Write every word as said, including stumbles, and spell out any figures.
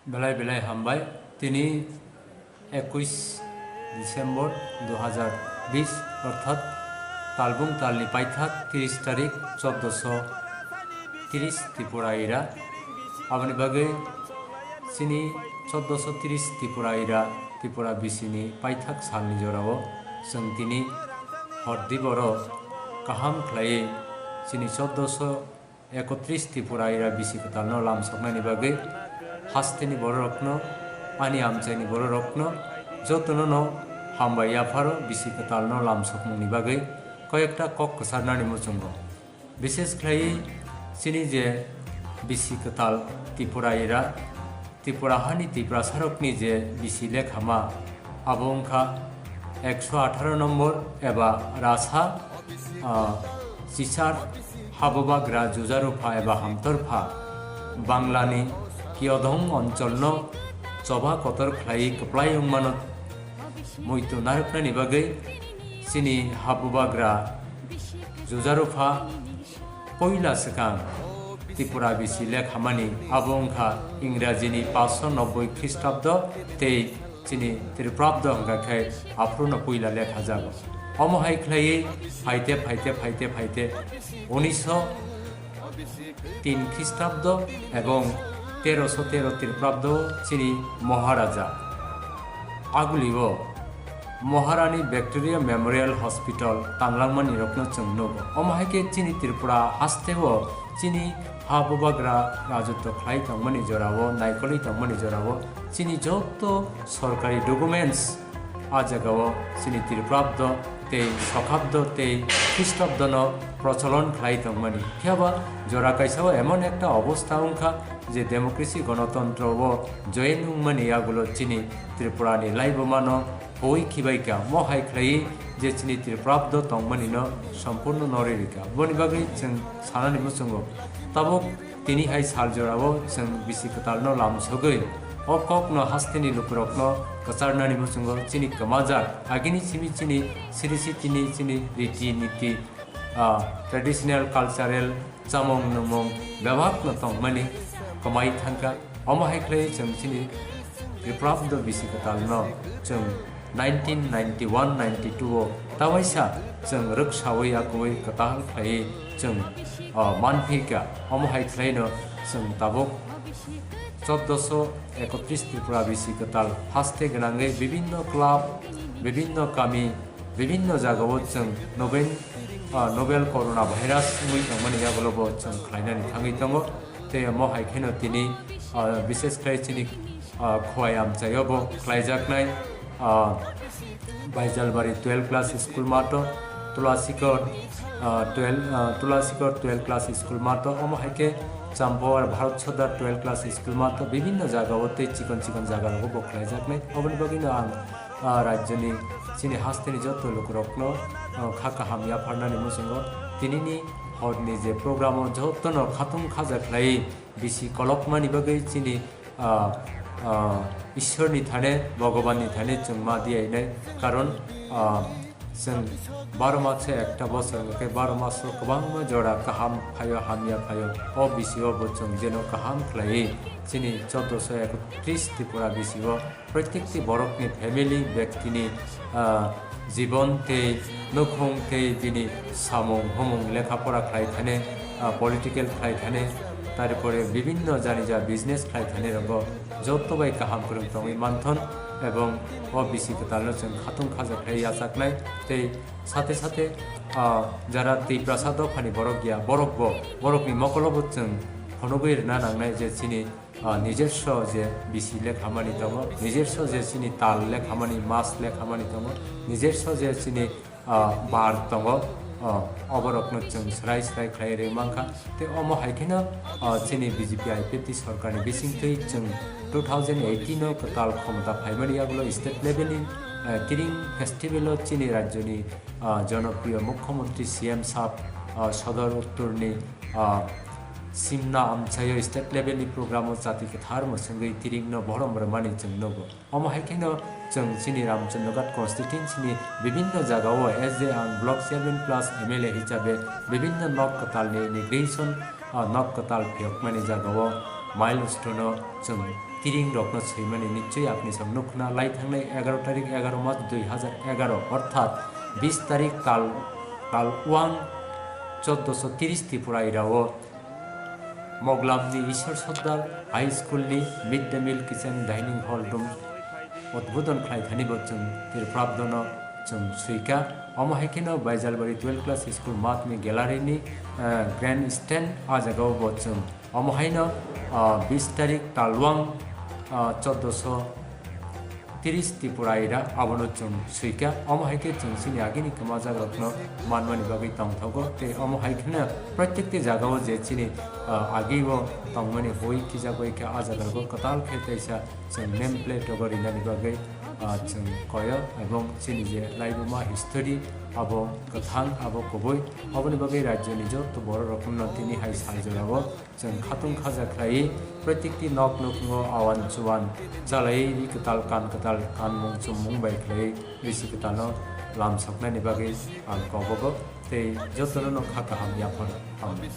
Belai belai hambai. Tini ekuis December dui hazar bis, orthat talbung talni paithak tris tarik chordoso tris Tripura ira. Aboni bagwi chini chordoso tris Tripura ira, Tripura bisini paithak salni jorao chwng tini hordi borok kaham khlaiwi chini chordoso ekotris Tripura ira bisi kwtalno lam soknani bagwi hasteni bororokno, ani amchaini bororokno jotono no hambai yapharo bisi kwtalno lam sokmungni bagwi koyekta kok kwcharnani muchungo. Bishes khlaiwi chini je bisi kwtal Tripura ira, Tripura hani Tiprasarokni je bisi lekhama, abo wngkha ekso atharo nombor eba rasa, ah, chisar habubagra jujarupha eba hamtorpha, Banglani Kiyodhong oncholno choba kotor khlaiwi kwplai wngmano muitu narwknani bagwi chini habubagra jujarupha poila swkang Tripura bisi lekhamani, abo wngkha Ingrajini paanso nobboi Khristabdo tei chini Tripurabdo hwnkha khe aphruno poila lekhajago. Omo hai khlaiwi phaite phaite phaite phaite unisho tin Khristabdo ebong teroso tero Tripurabdo chini Maharaja Agulio Maharani Victoria Memorial Hospital tanglangmani rokno chwng nugo. Omo hai khe chini Tripura hasteo chini ha bubagra rajotw khlai tongmani jorao, naikolwi tongmani jorao chini joto sorkari documents a jagao chini Tripurabdo tei Sokhabdo tei Khristabdono procholon khlai tongmani. Phiyaba jora kaisao emon ekta obostha wngkha je democracy gonotontro o join wngmani yagulo chini Tripurani laibumano Hoi khibai kha, mo hai khlai je chini Tripurabdo tongmani no sompurno norwi rikha. Boni bagwi chwng sanani muchungo. Tabuk tini hai sal jorao chwng bisi kwtalno lam sogwi o kokno hasteni lukurokno kwcharnani muchungo chini kwmajak agini simi chini siri sitini chini riti niti, ah, traditional cultural chamung nungmung bebakno tongmani kwmai thangkha. Omo hai khlai chwng chini Tripurabdo bisi kwtalno chwng nineteen ninety-one ninety-two o tawaisa chwng rwksawi akwi kwtal khlaiwi chwng, ah, manphika. Omo hai khlaino chwng tabuk chordoso ekotris Tripura bisi kwtal haste gwnangwi bibinno club, bibinno kami, bibinno jagao chwng noben, ah, novel corona virus wngwi tongmani yagulobo chwng khlainani thangwi tongo. Tei omo hai kheno tini, ah, bishes khlai chini, ah, Khowai amchaio bo khlaijaknai, ah, Baijalbari twelve class school mato, Tulasikor, ah, twelve, ah, Tulasikor twelve class school mato, omo hai khe Champawar Bharat Sodar twelve class school mato, bibinno jagao tei chikon chikon jagarogo bo khlaijaknai. Oboni bagwino ang ah, rajyoni chini hasteni joto lukurokno, ah, kha kaham yapharnani muchungo tinini horni je program o jotono khatung khaja khlai bisi kolokmani bagwi chini, ah, ah, Ishwarni thane, Bhagwanni thane chwng ma diyainai. Karon, ah, chwng baro maso ekta bosor hwnkhe baro maso kwbangma jora kaham phaio, hamya phaio. O bisio bo chwng jeno kaham khlaiwi chini chordoso ekotris Tripura bisio Protyekti borokni family bektini, ah, jibon tei nukhung tei bini samung humung lekha pora khlai thane, ah, political khlai thane, tarpore bibinno janija business khlai thane rogo joto bai kaham kwrwng tongwi manthon ebong o bisi kwtalno chwng khatung khaja khlai yachaknai tei sate sate, ah, jara Tiprasa dophani borok ya borok bo borokni mokolo bo chwng phunugwi rwna nangnai je chini ah, nijerso je bisi lekhamani tongo, nijerso je chini tal lekhamani, mas lekhamani tongo, nijerso je chini, ah, bar tongo, ah, oborokno chwng srai srai khlai rwi mankha. Tei omo hai kheno, ah, chini B J P I P F T sorkarni bisingtwi chwng two thousand eighteen o kwtal khomota phaimani yagulo state level ni, ah, Tiring festival o chini rajyoni, ah, jonopriyo mukhyamantri C M sab, ah, Sodor Uttorni, ah, Simna amchaio state level ni program o chati kwthar mwswngwi Tiringno borom rwmani chwng nugo. Omo hai kheno chwng chini Ramchandroghat constituency ni bibinno jagao S J ang block chairman plus M L A hisabe bibinno nok kwtalni inauguration, ah, nok kwtal phiyokmani jagao milestone o chwng Kiring rokno swimani nichoi apni sam nukna lai thangnai egaroh tarik egaroh mas dui hazar egaroh orthat bis tarik tal, tal wang choddoso tiris Tripura irao Moglamni Ishwar Sardar High School ni Mid Day Meal Kitchen Dining Hall room udbodon khlai thani bo chwng Tirphrabdono chwng swika. Omo hai kheno Baijalbari twelve class school math ni gallery ni, eh, grandstand a jagao bo chwng omo haino, ah, bis tarik talwang, ah, choddoso tiris Tripura ira abono chwng swika. Omo hai khe chwng chini agini kwmajakrokno manmani bagwi tongthogo. Tei omo hai kheno protekti jagao je chini, ah, agibo tongmani hui kijagwi khe a jagargo kwtal khe teisa chwng name plate rogo rinani bagwi, ah, chwng koyo ebong chini je laibuma history abo kwthang abo kubui. Oboni bagwi rajyoni joto bororokno tini hai sal jorao chwng khatung khaja khlaiwi, protekti nok nukhungo awan chuan chalaiwi kwtal kan kwtal kanmung chummung bai khlaiwi bisi kwtalno lam soknani bagwi ang kobogo tei jotono no kha kaham yaphar hamnai.